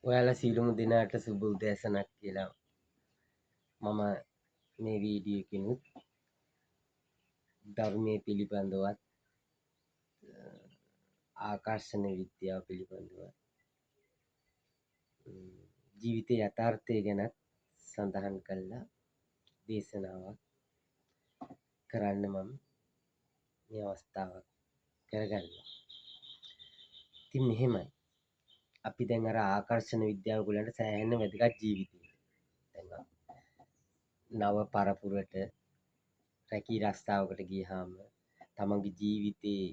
ඔයාලා සියලුම දෙනාට සුබ උදෑසනක් කියලා මම මේ වීඩියෝ එකෙනුත් ධර්මයේ පිළිබඳවත් ආකර්ෂණ විද්‍යාව පිළිබඳව ජීවිතයේ යථාර්ථය ගැනත් සඳහන් කළා දේශනාවක් කරන්න මම මේ අවස්ථාවක් කරගන්නවා. ඉතින් මෙහෙමයි. අපි දැන් අර ආකර්ෂණ විද්‍යාව ඔයගොල්ලන්ට සෑහෙන වැදගත් ජීවිතේ. දැන් නව පරපුරට රැකී රස්සාවකට ගියහම තමන්ගේ ජීවිතේ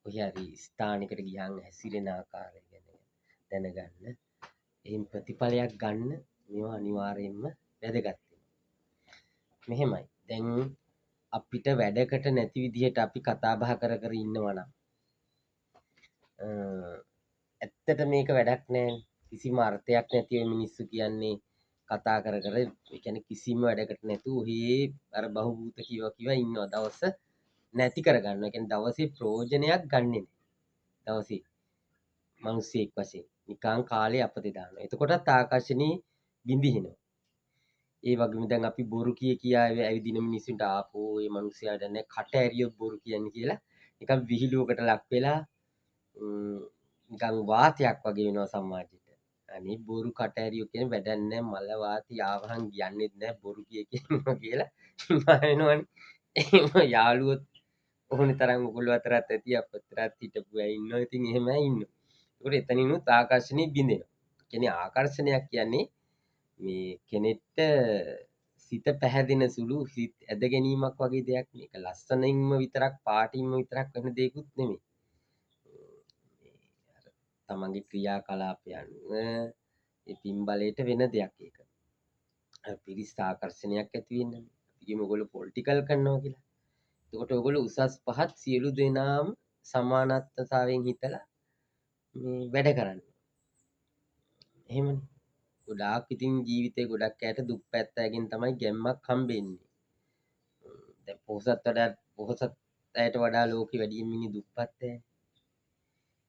කොහේ හරි ස්ථානයකට ගියහම හැසිරෙන ආකාරය ගැන දැනගන්න, එහෙන් ප්‍රතිඵලයක් ගන්න මේවා අනිවාර්යයෙන්ම වැදගත් වෙනවා. මෙහෙමයි. දැන් අපිට වැඩකට නැති විදිහට අපි කතා බහ කර කර ඉන්නවා නම් ඇත්තට මේක වැඩක් නෑනේ. කිසිම අර්ථයක් නැති ඔය මිනිස්සු කියන්නේ කතා කර කර, ඒ කියන්නේ කිසිම වැඩකට නැතුව ඔහේ අර බහුබූත කියවා කියවා ඉන්නවා. දවස නැති කරගන්නවා. ඒ කියන්නේ දවසේ ප්‍රයෝජනයක් ගන්නෙ නෑ. දවසේ මිනිස්සෙක් වශයෙන් නිකන් කාලේ අපතේ දානවා. එතකොටත් ආකර්ෂණී බිඳිනවා. ඒ වගේම දැන් අපි බොරු කිය කියා ඇවිදින මිනිස්සුන්ට ආපෝ මේ මිනිස්සයාට නෑ කට ඇරියොත් බොරු කියන්නේ කියලා නිකන් විහිළුවකට ලක් වෙලා නිකන් වාතයක් වගේ වෙනවා සමාජෙට. අනේ බොරු කට ඇරියොත් කියන වැඩක් නෑ, මල වාති ආවහන් කියන්නෙත් නෑ, බොරු කිය කියනවා කියලා හිමා වෙනවනේ. එහෙම යාළුවොත් ඕනේ තරම් ඔයගොල්ලෝ අතරත් ඇති, අප අතරත් හිටපු අය ඉන්නවා. ඉතින් එහෙම අය ඉන්නවා. ඒකට එතනිනුත් ආකර්ෂණي බිඳෙනවා. කියන්නේ ආකර්ෂණයක් කියන්නේ මේ කෙනෙක්ට සිත පැහැදෙන සුළු සිත් ඇද ගැනීමක් වගේ දෙයක්. මේක ලස්සනින්ම විතරක් පාටින්ම විතරක් වෙන දෙයක්ුත් නෙමෙයි. තමන්ගේ ක්‍රියාකලාපය අනුව ඒ පින් බලයට වෙන දෙයක් ඒක. අර පිරිස් ආකර්ෂණයක් ඇති වෙන්න. අපි කියමු ඔයගොල්ලෝ පොලිටිකල් කරනවා කියලා. එතකොට ඔයගොල්ලෝ උසස් පහත් සියලු දෙනාම සමානත්වතාවයෙන් හිතලා මේ වැඩ කරන්න. එහෙමනේ. ගොඩාක් ඉතින් ජීවිතේ ගොඩක් අයට දුක් පැත්ත අයගෙන් තමයි ගැම්මක් හම්බෙන්නේ. දැන් පොහොසත් අයට වඩා ලෝකෙ වැඩියෙන් ඉන්නේ දුප්පත් අය.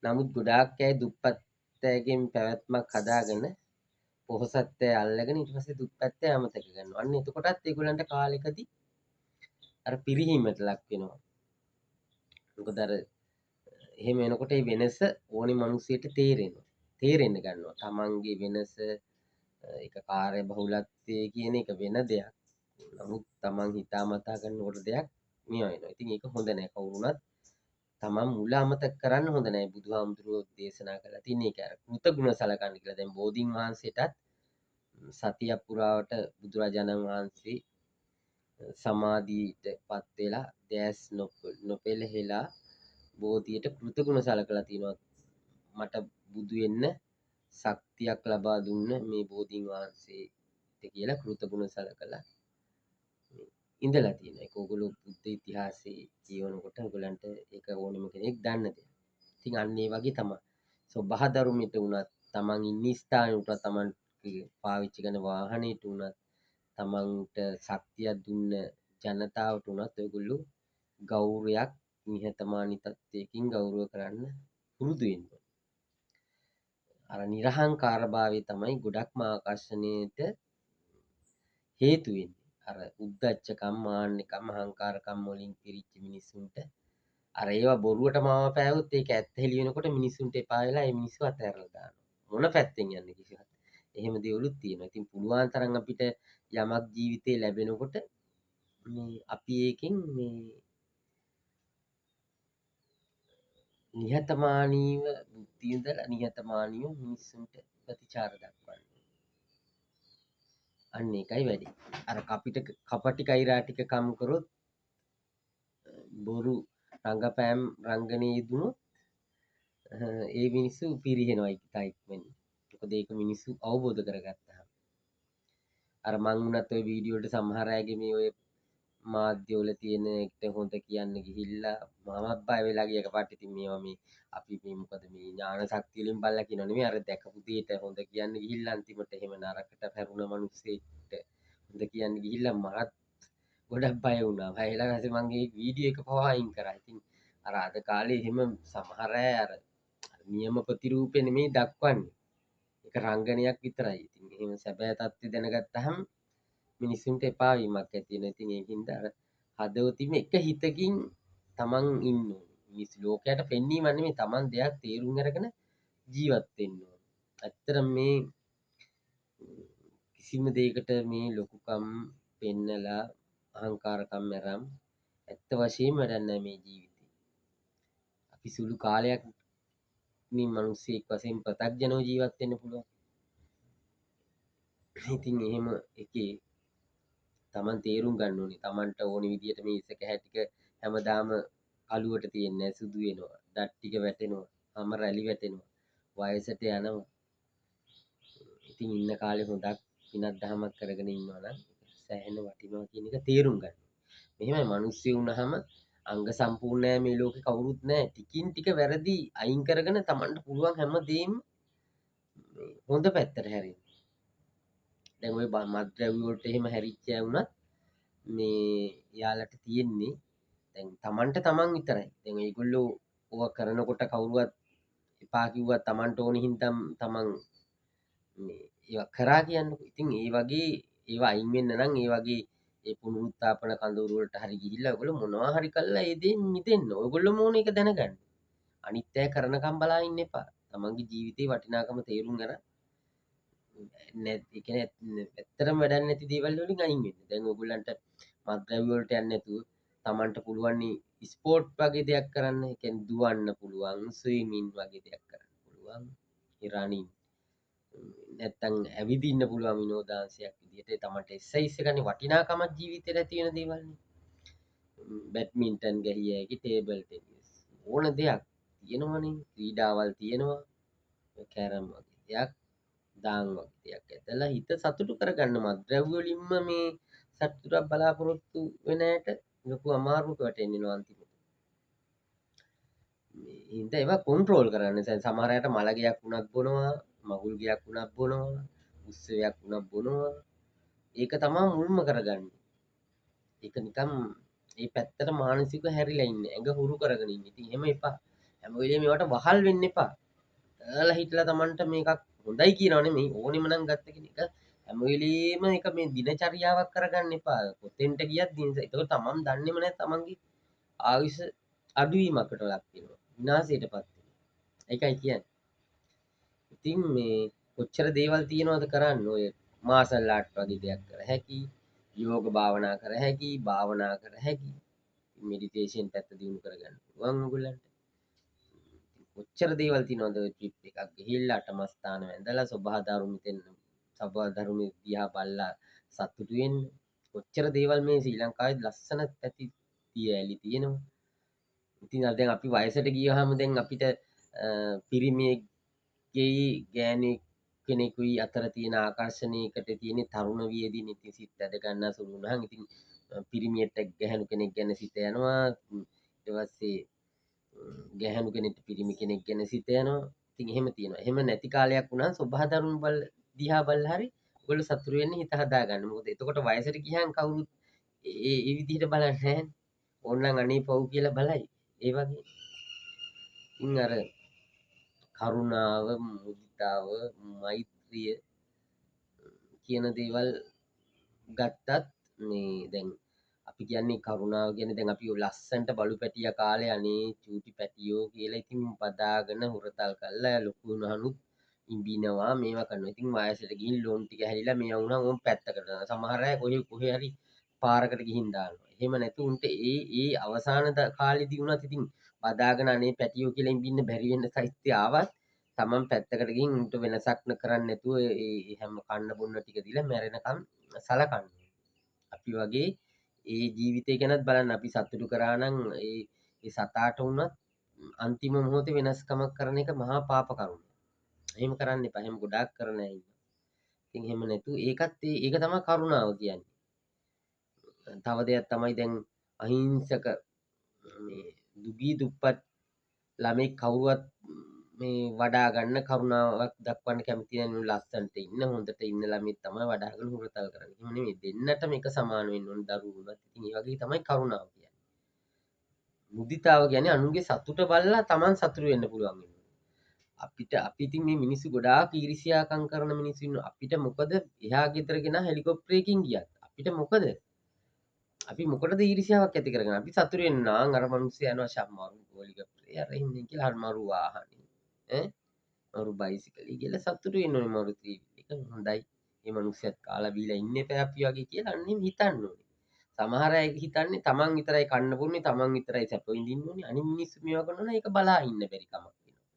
නමුත් ගොඩාක් අය දුප්පත් අයගෙන් පැවැත්මක් හදාගෙන පොහොසත් අය අල්ලගෙන ඊට පස්සේ දුප්පත් අය අමතක කරනවා. අන්න එතකොටත් ඒගොල්ලන්ට කාලෙකදී අර පිරිහීමට ලක් වෙනවා. මොකද අර එහෙම වෙනකොට ඒ වෙනස ඕනේ මිනිස්සෙට තේරෙනවා. තේරෙන්න ගන්නවා. තමන්ගේ වෙනස ඒක කාර්ය බහුලත්වය කියන එක වෙන දෙයක්. නමුත් තමන් හිතාමතා කරනකොට දෙයක් මේවා වෙනවා. ඉතින් ඒක හොඳ නෑ. කවුරුණත් තමන් මුල අමතක කරන්න හොඳ නෑ. බුදුහාමුදුරුවෝ දේශනා කරලා තියෙන එක අර කෘතගුණ සලකන්න කියලා. දැන් බෝධීන් වහන්සේටත් සතියක් පුරාවට බුදුරජාණන් වහන්සේ සමාධියට පත් වෙලා දැස් නොපෙළහෙලා බෝධියට කෘතගුණ සලකලා තිනවා. මට බුදු වෙන්න ශක්තියක් ලබා දුන්න මේ බෝධීන් වහන්සේට කියලා කෘතගුණ සලකලා ඉඳලා තියෙනවා. ඒක ඔයගොල්ලෝ බුද්ධ ඉතිහාසයේ කියවනකොට ඔයගොල්ලන්ට ඒක ඕනෙම කෙනෙක් දන්න දෙයක්. ඉතින් අන්න ඒ වගේ තමයි. සබහා ධර්මයට වුණත්, තමන් ඉන්න ස්ථානෙට වුණත්, තමන් පාවිච්චි කරන වාහනයට වුණත්, තමන්ට ශක්තියක් දුන්න ජනතාවට වුණත් ඔයගොල්ලෝ ගෞරවයක් නිහතමානී තත්ත්වයකින් ගෞරව කරන්න පුරුදු වෙන්න ඕනේ. අර නිරහංකාර භාවය තමයි ගොඩක්ම ආකර්ෂණයට හේතු වෙන්නේ. අර උද්දච්චකම්, මාන්නකම්, අහංකාරකම් වලින් පිරිච්ච මිනිස්සුන්ට අර ඒවා බොරුවට මාව පෑවුවොත් ඒක ඇත්ත හෙළි වෙනකොට මිනිස්සුන්ට එපා වෙලා ඒ මිනිස්සු අතහැරලා දානවා. මොන පැත්තෙන් යන්නේ කිසිවත්. එහෙම දේවලුත් තියෙනවා. ඉතින් පුළුවන් තරම් අපිට යමක් ජීවිතේ ලැබෙනකොට මේ අපි ඒකෙන් මේ නිහතමානීව බුද්ධි ඉඳලා නිහතමානීව මිනිස්සුන්ට ප්‍රතිචාර දක්වන්න. අන්න ඒකයි වැඩි. අර අපිට කපටි කෛරාටික කම් කරොත් බොරු රංගපෑම් රංගනයේ යෙදුණොත් ඒ මිනිස්සු පිරිහෙනවා ඉතා ඉක්මනින්. මොකද ඒක මිනිස්සු අවබෝධ කරගත්තාම. අර මං වුණත් ඔය වීඩියෝ වලට සමහර අයගේ මේ ඔය මාධ්‍ය වල තියෙන එකට හොඳ කියන්න ගිහිල්ලා මමත් බය වෙලා ගිය එකපාරට. ඉතින් මේවා මේ අපි මේ මොකද මේ ඥාන ශක්තිය වලින් බලලා කියනව නෙමෙයි, අර දැකපු දෙයට හොඳ කියන්න ගිහිල්ලා අන්තිමට එහෙම නරකට පැරුණ මිනිස්සෙක්ට හොඳ කියන්න ගිහිල්ලා මටත් ගොඩක් බය වුණා. බය වෙලා ඊපස්සේ මං ඒ වීඩියෝ එක පවා අයින් කරා. ඉතින් අර අද කාලේ එහෙම සමහර අය අර නියම ප්‍රතිරූපේ නෙමෙයි දක්වන්නේ. ඒක රංගනයක් විතරයි. ඉතින් එහෙම සැබෑ තත්ත්වය දැනගත්තහම මිනිස්සුන්ට එපා වීමක් ඇති වෙනවා. ඉතින් ඒකින්ද අර හදවතින්ම එක හිතකින් තමන් ඉන්න ඕනේ. මිනිස් ලෝකයට පෙන්වීම නෙමෙයි තමන් දෙයක් තේරුම් අරගෙන ජීවත් වෙන්න ඕනේ. ඇත්තටම මේ කිසිම දෙයකට මේ ලොකුකම් පෙන්නලා අහංකාරකම් අරන් ඇත්ත වශයෙන්ම වැඩක් නෑ මේ ජීවිතේ. අපි සුළු කාලයක් මේ මිනිස්සෙක් වශයෙන් ප්‍රත්‍යඥව ජීවත් වෙන්න පුළුවන්. ඉතින් එහෙම එකේ තමන් තේරුම් ගන්න ඕනේ. තමන්ට ඕනි විදියට මේ ඉස කැහැ ටික හැමදාම කළුවට තියෙන්නේ නැහැ, සුදු වෙනවා. දත් ටික වැටෙනවා, හැම රැලි වැටෙනවා, වයසට යනවා. ඉතින් ඉන්න කාලේ හොඳක් පිනක් දහමක් කරගෙන ඉන්නවා නම් සෑහෙන වටිනවා කියන එක තේරුම් ගන්න. මෙහෙමයි මිනිස්සු වුණාම අංග සම්පූර්ණ නෑ මේ ලෝකේ කවුරුත් නෑ. ටිකින් ටික වැරදි අයින් කරගෙන තමන්ට පුළුවන් හැම දෙයක්ම හොඳ පැත්තට හැරෙන්න. දැන් ඔය මත්ද්‍රව්‍ය වලට එහෙම හැරිච්ච අය වුණත් මේ යාලට තියෙන්නේ දැන් තමන්ට තමන් විතරයි. දැන් ඒගොල්ලෝ ඕවා කරනකොට කවුරුවත් එපා කිව්වත් තමන්ට ඕන හින්දා තමන් මේ ඒවා කරා කියන්නකෝ. ඉතින් ඒ වගේ ඒවා අයින් වෙන්න නම් ඒ වගේ ඒ පුනරුත්ථාපන කඳවුරු වලට හරි ගිහිල්ලා ඔයගොල්ලෝ මොනවා හරි කරලා ඒ දේ මිදෙන්න. ඔයගොල්ලෝම ඕන එක දැනගන්න. අනිත් අය කරනකම් බලා ඉන්න එපා. තමන්ගේ ජීවිතේ වටිනාකම තේරුම් අරන් ඒ කියන්නේ ඇත්තටම වැඩක් නැති දේවල් වලින් අයින් වෙන්න. දැන් ඔයගොල්ලන්ට මත්ද්‍රව්‍ය වලට යන්නේ නැතුව තමන්ට පුළුවන් ස්පෝර්ට් වගේ දෙයක් කරන්න. ඒ කියන්නේ දුවන්න පුළුවන්, ස්විමින් වගේ දෙයක් කරන්න පුළුවන්, ඒ රනින් නැත්තම් ඇවිදින්න පුළුවන් විනෝදාංශයක් විදිහට. තමන්ට එක්සර්සයිස් එකනේ වටිනාකමක් ජීවිතේට ඇති වෙන දේවල්නේ. බැඩ්මින්ටන් ගැහිය හැකි, ටේබල් ටෙනිස් ඕන දෙයක් තියෙනවනේ. ක්‍රීඩාවල් තියෙනවා, කැරම් වගේ දෙයක්, දාන් වගේ දෙයක් ඇදලා හිත සතුටු කරගන්න. මත්ද්‍රව්‍ය වලින්ම මේ සතුටක් බලාපොරොත්තු වෙන අයට ලොකු අමාරුවක වැටෙන්න වෙනවා අන්තිමට. මේ හින්දා ඒවා කන්ට්‍රෝල් කරන්න. දැන් සමහර අයට මල ගයක් වුණත් බොනවා, මගුල් ගයක් වුණත් බොනවා, උත්සවයක් වුණත් බොනවා. ඒක තමයි මුල්ම කරගන්නේ. ඒක නිකන් ඒ පැත්තට මානසිකව හැරිලා ඉන්නේ. ඇඟ හුරු කරගෙන ඉන්නේ. ඉතින් එහෙම එපා. හැම වෙලේම ඒවට වහල් වෙන්න එපා. දාලා හිටලා Tamanට මේකක් හොඳයි කියනව නෙමෙයි, ඕනෙම නම් ගත්ත කෙන එක හැම වෙලේම ඒක මේ දිනචරියාවක් කරගන්න එපා. කොතෙන්ට ගියත් එතකොට තමන් දන්නේම නැහැ තමන්ගේ ආයුෂ අඩුවීමකට ලක් වෙනවා, විනාශයටපත් වෙනවා. ඒකයි කියන්නේ. ඉතින් මේ කොච්චර දේවල් තියෙනවද කරන්න. ඔය මාසල් ආර්ට් වගේ දෙයක් කර හැකි, යෝග භාවනා කර හැකි, භාවනා කර හැකි, මෙඩිටේෂන් පැත්ත දියුණු කරගන්න පුළුවන් ඔයගොල්ලන්ට. කොච්චර දේවල් තියෙනවද. ඔය ට්‍රිප් එකක් ගිහිල්ලා අටමස්ථාන වැඳලා සබහා ධර්මෙන් සබහා ධර්මෙ දිහා බලලා සතුටු වෙන්න. කොච්චර දේවල් මේ ශ්‍රී ලංකාවේ ලස්සන පැති තියැලි තියෙනවා. ඉතින් අර දැන් අපි වයසට ගියහම දැන් අපිට පිරිමියෙක්ගේ ගෑණු කෙනෙකුයි අතර තියෙන ආකර්ෂණයකට තියෙන තරුණ වියදීන ඉතින් සිත් ඇද ගන්නා සුළු වුණාම ඉතින් පිරිමියට ගැහැණු කෙනෙක් ගැන සිත යනවා. ඊට පස්සේ ගැහැණු කෙනෙක්ට පිරිමි කෙනෙක් ගැන සිත යනවා. ඉතින් එහෙම තියෙනවා. එහෙම නැති කාලයක් වුණා සබහා ධර්ම බල දිහා බලලා හරි ඔයගොල්ලෝ සතුටු වෙන්න හිත හදා ගන්න. මොකද එතකොට වයසට ගියන් කවුරුත් ඒ ඒ විදිහට බලන්නේ නැහැ. ඕනනම් අනේ පව් කියලා බලයි. ඒ වගේ. ඉතින් අර කරුණාව, මුදිතාව, මෛත්‍රිය කියන දේවල් ගත්තත් මේ දැන් අපි කියන්නේ කරුණාව කියන්නේ දැන් අපි ලස්සන්ට බලු පැටියා කාලේ අනේ චූටි පැටියෝ කියලා ඉතින් බදාගෙන හුරතල් කරලා ලොකු වුණානුත් ඉඹිනවා මේවා කරනවා. ඉතින් වයසට ගිහින් ලෝන් ටික හැලිලා මේවා වුණා ඕන් පැත්තකට දානවා. සමහර අය කොහේ කොහේ හරි පාරකට ගිහින් දානවා. එහෙම නැතු උන්ට ඒ ඒ අවසාන කාලෙදී වුණත් ඉතින් බදාගෙන අනේ පැටියෝ කියලා ඉඹින්න බැරි වෙන සයිස්ති ආවත් තමන් පැත්තකට ගිහින් උන්ට වෙනසක් කරන්නේ නැතුව ඒ හැම කන්න බොන්න ටික දීලා මැරෙනකම් සලකන්න. අපි වගේ ඒ ජීවිතය ගැනත් බලන්න. අපි සතුටු කරා නම් ඒ ඒ සතාට වුණත් අන්තිම මොහොතේ වෙනස්කමක් කරන එක මහා පාප කරුණක්. එහෙම කරන්න එපා. එහෙම ගොඩාක් කරන අය ඉන්නවා. ඉතින් එහෙම නැතු ඒකත් ඒක තමයි කරුණාව කියන්නේ. තව දෙයක් තමයි දැන් අහිංසක මේ දුගී දුප්පත් ළමෙක් කවුරුවත් මේ වඩා ගන්න කරුණාවක් දක්වන්න කැමති නැහැ. ලස්සනට ඉන්න හොඳට ඉන්න ළමෙක් තමයි වඩාගෙන හුරතල් කරන්නේ. එහෙම නෙමෙයි, දෙන්නටම එක සමාන වෙන්න ඕන දරුවෝ වුණත්. ඉතින් ඒ වගේ තමයි කරුණාව කියන්නේ. මුදිතාව කියන්නේ අනුන්ගේ සතුට බලලා Taman සතුටු වෙන්න පුළුවන් වෙනවා. අපිට අපි ඉතින් මේ මිනිස්සු ගොඩාක් ඊර්ෂ්‍යාකම් කරන මිනිස්සු ඉන්නවා. අපිට මොකද එහා ගෙදර ගෙනා හෙලිකොප්ටරයකින් ගියත් අපිට මොකද? අපි මොකටද ඊර්ෂ්‍යාවක් ඇති කරගන්නේ? අපි සතුටු වෙන්න නම් අර මිනිස්සු යනවා ෂම් මරු හෙලිකොප්ටරේ අර එහෙම කියලා හරි මරු වාහනේ ඈ මරු බයිසිකලේ කියලා සතුටු වෙන්න ඕනේ. මරු ත්‍රිවිල් එක හොඳයි. මේ මිනිස්සුත් කාලා බීලා ඉන්න එපා අපි වගේ කියලා අන්න එහෙම හිතන්න ඕනේ. සමහර අය හිතන්නේ තමන් විතරයි කන්න බොන්නේ, තමන් විතරයි සැප විඳින්න ඕනේ. අනිත් මිනිස්සු මේවා කරනවා නම් ඒක බලා ඉන්න බැරි කමක් වෙනවා.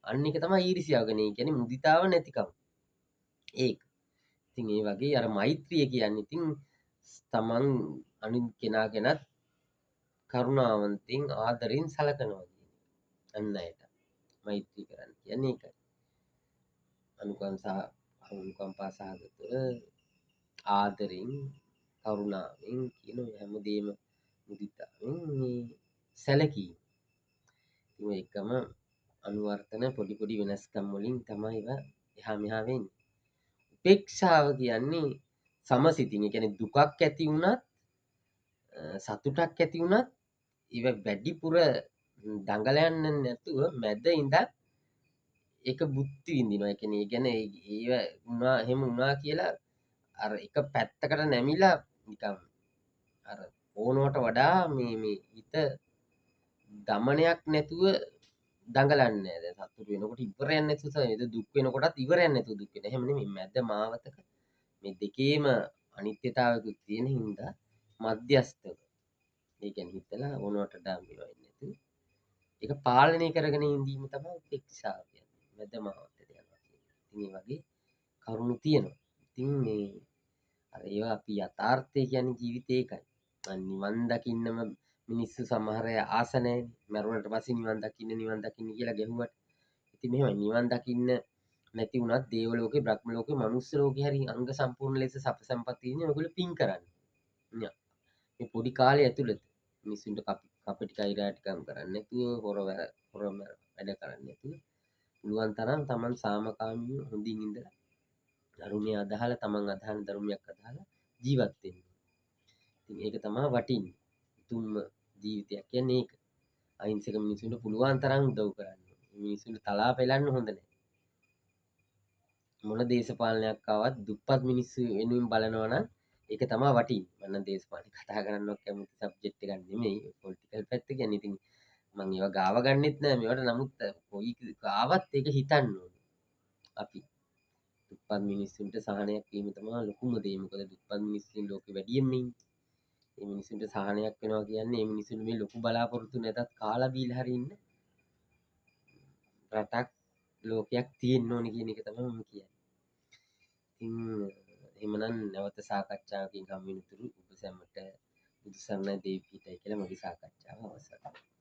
අන්න ඒක තමයි ඊර්ෂ්‍යාව කියන්නේ. ඒ කියන්නේ මුදිතාව නැතිකම. ඒක. ඉතින් ඒ වගේ අර මෛත්‍රිය කියන්නේ ඉතින් තමන් අනිත් කෙනා ගැනත් කරුණාවන්තෙන් ආදරෙන් සලකනවා කියන එක. අන්න අයට මෛත්‍රී කරන්න කියන්නේ ඒකයි. අනුකම්පා සහගතව ආදරෙන් කරුණාවෙන් කියන ඔය හැමදේම මුදිතාවෙන් මේ සැලකීම. ඉතින් ඔය එකම අනුවර්තන පොඩි පොඩි වෙනස්කම් වලින් තමයි ඒවා එහා මෙහා වෙන්නේ. උපේක්ෂාව කියන්නේ සමසිතින්. ඒ කියන්නේ දුකක් ඇති වුණත් සතුටක් ඇති වුණත් ඒව වැඩිපුර දඟලයන්න නැතුව මැද ඉඳන් ඒක බුද්ධි විඳිනවා. ඒ කියන්නේ ඒ ගැන ඒව වුණා එහෙම වුණා කියලා අර එක පැත්තකට නැමිලා නිකන් අර ඕනවට වඩා මේ මේ හිත දමනයක් නැතුව දඟලන්නේ නෑ. දැන් සතුට වෙනකොට ඉවරයක් නැතුව දුක් වෙනකොටත් ඉවරයක් නැතුව දුක් වෙන. එහෙම නෙමෙයි. මැද මාවතක මේ දෙකේම අනිත්‍යතාවයකුත් තියෙන හින්දා මධ්‍යස්ථව. ඒ කියන්නේ හිතලා ඕනවට වඩා මේවා වෙන්නේ නැතුව ඒක පාලනය කරගෙන ඉඳීම තමයි උපේක්ෂාව කියන්නේ. මැද මාවතට යනවා කියන්නේ. ඉතින් ඒ වගේ කරුණු තියෙනවා. ඉතින් මේ අර ඒවා අපි යථාර්ථය කියන්නේ ජීවිතේ ඒකයි. නිවන් දකින්නම මිනිස්සු සමහර අය ආස නැහැනේ. මැරුණට පස්සේ නිවන් දකින්න නිවන් දකින්න කියලා ගැහුවට. ඉතින් මෙහෙමයි නිවන් දකින්න නැති වුණත් දේව ලෝකේ, බ්‍රහ්ම ලෝකේ, මනුස්ස ලෝකේ හරි අංග සම්පූර්ණ ලෙස සප සම්පත් ඉන්නේ ඔයගොල්ලෝ පින් කරන්නේ. මේ පොඩි කාලේ ඇතුළත මිනිස්සුන්ට කපටි කෛරාටිකම් කරන්නේ නැතුව, හොර වැඩ කරන්නේ නැතුව පුළුවන් තරම් තමන් සාමකාමීව හොඳින් ඉඳලා ධර්මය අදහලා තමන් අදහන ධර්මයක් අදහලා ජීවත් වෙන්න. ඉතින් ඒක තමයි වටින්නේ. උතුම්ම ජීවිතයක් කියන්නේ ඒක. අහිංසක මිනිසුන්ට පුළුවන් තරම් උදව් කරන්න. මිනිසුන්ට තලා පෙලන්න හොඳ නැහැ. මොන දේශපාලනයක් ආවත් දුප්පත් මිනිස්සු වෙනුවෙන් බලනවා නම් ඒක තමයි වටින්නේ. මම නම් දේශපාලන කතා කරන්නවත් කැමති සබ්ජෙක්ට් එකක් නෙමෙයි. පොලිටිකල් පැත්ත කියන්නේ. ඉතින් මං ඒවා ගාව ගන්නෙත් නෑ මේවට. නමුත් කොයි ආවත් ඒක හිතන්න ඕනේ. අපි දුප්පත් මිනිස්සුන්ට සහනයක් වීම තමයි ලොකුම දේ. මොකද දුප්පත් මිනිස්සුන් ලෝකෙ වැඩියෙන්ම ඉන්නේ. මේ මිනිස්සුන්ට සහනයක් වෙනවා කියන්නේ මේ මිනිස්සුන් මේ ලොකු බලාපොරොත්තු නැතත් කාලා බීලා හරි ඉන්න රටක් ලෝකයක් තියෙන්න ඕනේ කියන එක තමයි මම කියන්නේ. ඉතින් එහෙමනම් නැවත සාකච්ඡාවකින් හමු වෙනතුරු ඔබ සැමට බුදු සරණයි, දෙවි පිහිටයි කියලා මගේ සාකච්ඡාව අවසන්.